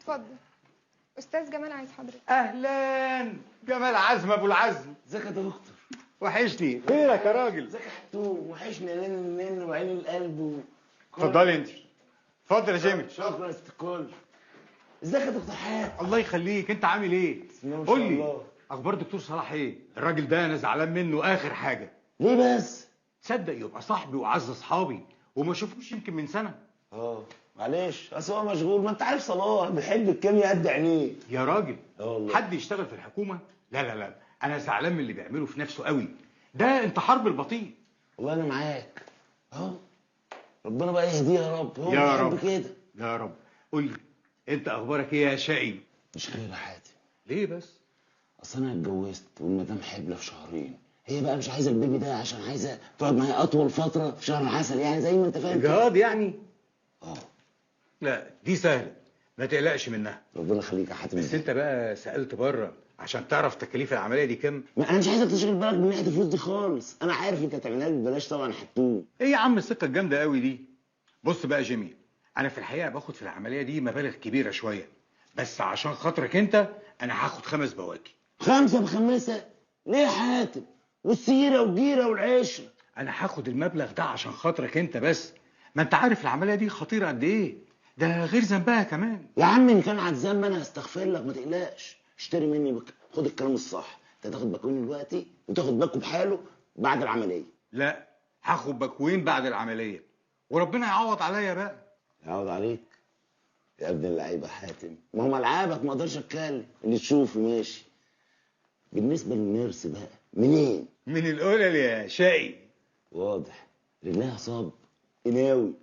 اتفضل. استاذ جمال عايز حضرتك. اهلا جمال عزم ابو العزم. ازيك يا دكتور؟ وحشني. فينك يا راجل؟ ازيك يا حتوم؟ وحشني نن نن وعين القلب اتفضلي انت. اتفضل يا جيمي. شكرا يا ست الكل. ازيك يا دكتور حاتم؟ الله يخليك، انت عامل ايه؟ قول لي اخبار دكتور صلاح ايه؟ الراجل ده انا زعلان منه اخر حاجة. ليه بس؟ تصدق يبقى صاحبي وعز اصحابي وما شوفوش يمكن من سنة. معلش، اصل هو مشغول، ما انت عارف صلاح بيحب الكيمياء قد عينيه. يا راجل والله حد يشتغل في الحكومة؟ لا لا لا، انا زعلان من اللي بيعمله في نفسه قوي، ده انتحار بالبطيء. والله انا معاك اهو، ربنا بقى يهديه يا رب. هو يا رب كده يا رب. قول لي انت اخبارك ايه يا شقي؟ مش خير يا حاتم. ليه بس؟ اصل انا اتجوزت والمدام حبلة في شهرين، هي بقى مش عايزه البيبي ده عشان عايزه تقعد معايا اطول فترة في شهر العسل، يعني زي ما انت فاهم. اجهاض يعني؟ لا دي سهلة، ما تقلقش منها. ربنا يخليك يا حاتم. بس انت بقى سالت بره عشان تعرف تكاليف العملية دي كام؟ ما انا مش عايزك تشغل بالك من ناحية الفلوس دي خالص، انا عارف انت هتعملها لي ببلاش طبعا يا حتوم. ايه يا عم الثقة الجامدة قوي دي؟ بص بقى يا جيمي، انا في الحقيقة باخد في العملية دي مبالغ كبيرة شوية، بس عشان خاطرك انت انا هاخد 5 بواكي. 5 ب5؟ ليه يا حاتم؟ والسيرة والجيره والعشرة. انا هاخد المبلغ ده عشان خاطرك انت بس، ما انت عارف العملية دي خطيرة قد ايه، ده غير ذنبها كمان. يا عم ان كان على الذنب انا هستغفر لك، ما تقلقش. اشتري مني خد الكلام الصح، انت تاخد باكوين دلوقتي وتاخد باكو بحاله بعد العملية. لا هاخد باكوين بعد العملية وربنا يعوض عليا بقى. يعوض عليك يا ابن اللعيبة حاتم، ما هو ملعبك ما اقدرش اتكلم، اللي تشوفه ماشي. بالنسبة للنرس بقى منين؟ من القلل يا شقي. واضح رجليها صاب قناوي.